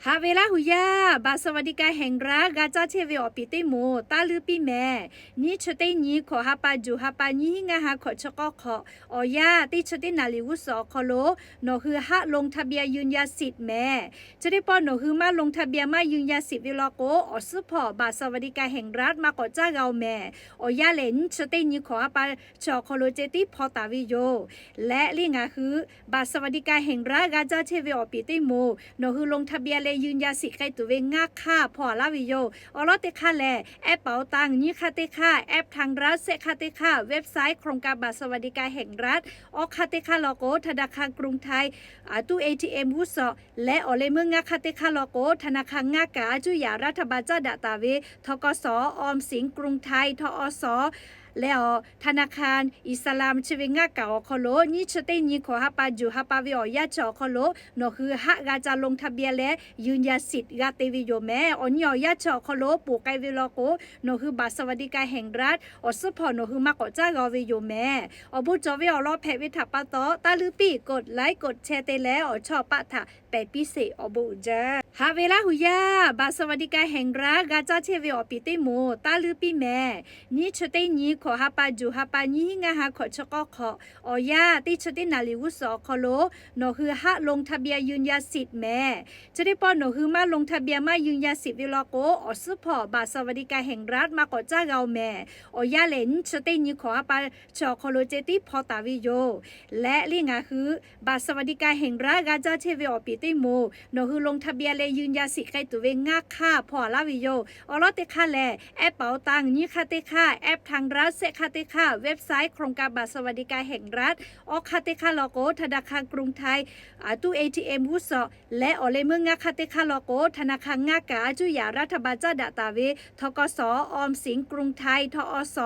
Haꞈ ve Laˇ huˍ yaˇ, บัตรสวัสดิการแห่งรัฐ g'a caˇ chehˇ ve awˬ piˍ teˇ moˍ taˇ luˇ piˇ mehˍ. Nyiˇ chi teˇ nyi hkawꞈ ha pa juˬ ha pa nyiˇ hinˉ ngaˇ ha hkawꞈ chi k'awˇ hk'awꞈ, awˬ yanˇ teˇ chi teˇ naˍ riˍ g'uˇ suhˍ awˬ hk'aw lo nawˬ hui haˆ ลงทะเบียน ยืนยาสิทธิ์ mehˍ. Chi teˇ pawˆ nawˬ hui maˇ ลงทะเบียน maˇ ยืนยาสิทธิ์ ve law k'o, awˬ suhˉ hpawˇ บัตรสวัสดิการแห่งรัฐ maˇ k'awꞈ caˇ g'a-oˬ mehˍ. Awˬ yanˇ lehˬ, nyiˇ chi teˇ nyi hkawꞈ ha pa chi awˬ hk'aw lo ceh tiˉ hpaw taˍ ve yoˬ. Leh liˇ ngaˬ hui บัตรสวัสดิการแห่งรัฐ g'a caˇ chehˇ ve awˬ piˍ teˇ moˍ nawˬ hui ลงทะเบียน leh ยืนยาสิทธิ์ k'ai tuˬ ve ngaˇ hk'aˇ hpaw-a laˇ ve yoˬ. Awˬ lawn teˇ hk'aˇ lehˬ, แอปเป๋าตัง nyiˇ hk'aˇ te� hk'aˇ, แอปทางรัฐ shehˆ hk'aˇ teˇ hk'aˇ, website โครงการบัตรสวัสดิการแห่งรัฐ awˬ hk'aˇ teˇ hk'aˇ law k'o, ธนาคารกรุงไทย tuˇ ATM g'uˇ suhˍ, leh awˬ leh meuˇ ngaˇ hk'aˇ teˇ hk'aˇ law k'o, ธนาคาร ngaˇ kaꞈ a cuˇ yaꞈ รัฐบาล caˉ daꞈ taˍ ve ทกส, ออมสิน, กรุงไทย, ทอส, leh awˬ ธนาคาร อิสลาม chi ve ngaˇ kaꞈ awˬ hk'aw lo nyiˇ chi teˇ nyi hkawꞈ ha pa juˬ ha pa ve awˬ yanˇ chi awˬ hk'aw lo nawˬ hui haˆ g'a ca ลงทะเบียน leh ยืนยาสิทธิ์ g'a te ve yoˬ mehˍ. Awˬ nyi awˬ yanˇ chi awˬ hk'aw lo poˬ k'ai ve law k'o, nawˬ hui บัตรสวัสดิการแห่งรัฐ awˬ suhˉ hpawˇ nawˬ hui maˇ k'awꞈ caˇ g'a-o ve yoˬ mehˍ. Awˬ bon cawˬ ve awˬ lawn hpehꞈ ve htaꞈ pa taw, taˇ luˇ piˇ กดไลค์ กดแชร์ te leh awˬ chawˇ paˆ htaꞈ pehˬ piˇ sheˍ. Awˬ bon uiˍ jaˇ. Haꞈ ve Laˇ huˍ yaˇ, บัตรสวัสดิการแห่งรัฐ g'a caˇ chehˇ ve awˬ piˍ teˇ moˍ taˇ luˇ piˇ mehˍ. Nyiˇ chi teˇ nyi hkawꞈ ha pa juˬ ha pa nyiˇ hinˉ ngaˇ ha hkawꞈ chi k'awˇ hk'awꞈ, awˬ yanˇ teˇ chi teˇ naˍ riˍ g'uˇ suhˍ awˬ hk'aw lo nawˬ hui haˆ ลงทะเบียน ยืนยาสิทธิ์ mehˍ. Chi teˇ pawˆ nawˬ hui maˇ ลงทะเบียน maˇ ยืนยาสิทธิ์ ve law k'o, awˬ suhˉ hpawˇ บัตรสวัสดิการแห่งรัฐ maˇ k'awꞈ caˇ g'a-o mehˍ. Awˬ yanˇ lehˬ, nyiˇ chi teˇ nyi hkawꞈ ha pa chi awˬ hk'aw lo ceh tiˉ hpaw taˍ ve yoˬ. Leh liˇ ngaˬ hui บัตรสวัสดิการแห่งรัฐ g'a caˇ chehˇ ve awˬ piˍ teˇ moˍ nawˬ hui ลงทะเบียน leh ยืนยาสิทธิ์ k'ai tuˬ ve ngaˇ hk'aˇ hpaw-a laˇ ve yoˬ. Awˬ lawn teˇ hk'aˇ lehˬ, แอปเป๋าตัง nyiˇ hk'aˇ teˇ hk'aˇ, แอปทางรัฐ shehˆ hk'aˇ teˇ hk'aˇ, website โครงการบัตรสวัสดิการแห่งรัฐ awˬ hk'aˇ teˇ hk'aˇ law k'o, ธนาคารกรุงไทย tuˇ ATM g'uˇ suhˍ, leh awˬ leh meuˇ ngaˇ hk'aˇ teˇ hk'aˇ law k'o, ธนาคาร ngaˇ kaꞈ a cuˇ yaꞈ รัฐบาล caˉ daꞈ taˍ ve ทกส, ออมสิน, กรุงไทย, ทอส,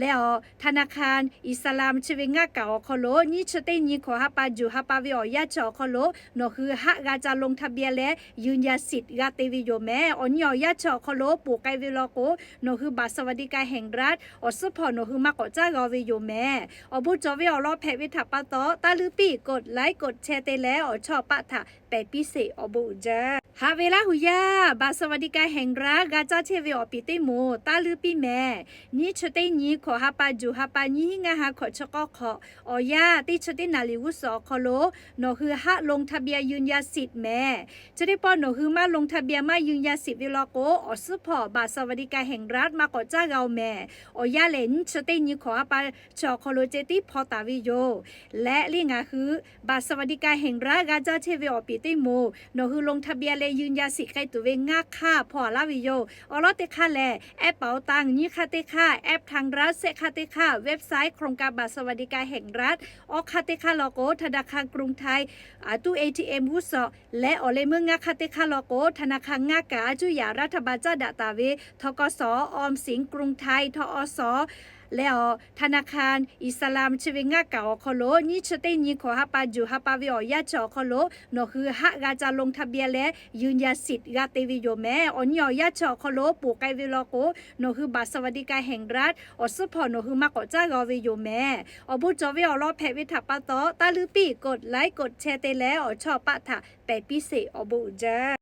leh awˬ ธนาคาร อิสลาม chi ve ngaˇ kaꞈ awˬ hk'aw lo nyiˇ chi teˇ nyi hkawꞈ ha pa juˬ ha pa ve awˬ yanˇ chi awˬ hk'aw lo nawˬ hui haˆ g'a ca ลงทะเบียน leh ยืนยาสิทธิ์ g'a te ve yoˬ mehˍ. Awˬ nyi awˬ yanˇ chi awˬ hk'aw lo poˬ k'ai ve law k'o, nawˬ hui บัตรสวัสดิการแห่งรัฐ awˬ suhˉ hpawˇ nawˬ hui maˇ k'awꞈ caˇ g'a-o ve yoˬ mehˍ. Awˬ bon cawˬ ve awˬ lawn hpehꞈ ve htaꞈ pa taw, taˇ luˇ piˇ กดไลค์ กดแชร์ te leh awˬ chawˇ paˆ htaꞈ pehˬ piˇ sheˍ. Awˬ bon uiˍ jaˇ. Haꞈ ve Laˇ huˍ yaˇ, บัตรสวัสดิการแห่งรัฐ g'a caˇ chehˇ ve awˬ piˍ teˇ moˍ taˇ luˇ piˇ mehˍ. Nyiˇ chi teˇ nyi hkawꞈ ha pa juˬ ha pa nyiˇ hinˉ ngaˇ ha hkawꞈ chi k'awˇ hk'awꞈ, awˬ yanˇ teˇ chi teˇ naˍ riˍ g'uˇ suhˍ awˬ hk'aw lo nawˬ hui haˆ ลงทะเบียน ยืนยาสิทธิ์ mehˍ. Chi teˇ pawˆ nawˬ hui maˇ ลงทะเบียน maˇ ยืนยาสิทธิ์ ve law k'o, awˬ suhˉ hpawˇ บัตรสวัสดิการแห่งรัฐ maˇ k'awꞈ caˇ g'a-o mehˍ. Awˬ yanˇ lehˬ, nyiˇ chi teˇ nyi hkawꞈ ha pa chi awˬ hk'aw lo ceh tiˉ hpaw taˍ ve yoˬ. Leh liˇ ngaˬ hui บัตรสวัสดิการแห่งรัฐ g'a caˇ chehˇ ve awˬ piˍ teˇ moˍ nawˬ hui ลงทะเบียน leh ยืนยาสิทธิ์ k'ai tuˬ ve ngaˇ hk'aˇ hpaw-a laˇ ve yoˬ. Awˬ lawn teˇ hk'aˇ lehˬ, แอปเป๋าตัง nyiˇ hk'aˇ teˇ hk'aˇ, แอปทางรัฐ shehˆ hk'aˇ teˇ hk'aˇ, website โครงการบัตรสวัสดิการแห่งรัฐ awˬ hk'aˇ teˇ hk'aˇ law k'o, ธนาคารกรุงไทย tuˇ ATM g'uˇ suhˍ, leh awˬ leh meuˇ ngaˇ hk'aˇ teˇ hk'aˇ law k'o, ธนาคาร ngaˇ kaꞈ a cuˇ yaꞈ รัฐบาล caˉ daꞈ taˍ ve ทกส, ออมสิน, กรุงไทย, ทอส, leh awˬ ธนาคาร อิสลาม chi ve ngaˇ kaꞈ awˬ hk'aw lo nyiˇ chi teˇ nyi hkawꞈ ha pa juˬ ha pa ve awˬ yanˇ chi awˬ hk'aw lo nawˬ hui haˆ g'a ca ลงทะเบียน leh ยืนยาสิทธิ์ g'a te ve yoˬ mehˍ. Awˬ nyi awˬ yanˇ chi awˬ hk'aw lo poˬ k'ai ve law k'o, nawˬ hui บัตรสวัสดิการแห่งรัฐ awˬ suhˉ hpawˇ nawˬ hui maˇ k'awꞈ caˇ g'a-o ve yoˬ mehˍ. Awˬ bon cawˬ ve awˬ lawn hpehꞈ ve htaꞈ pa taw, taˇ luˇ piˇ กดไลค์ กดแชร์ te leh awˬ chawˇ paˆ htaꞈ pehˬ piˇ sheˍ. Awˬ bon uiˍ jaˇ.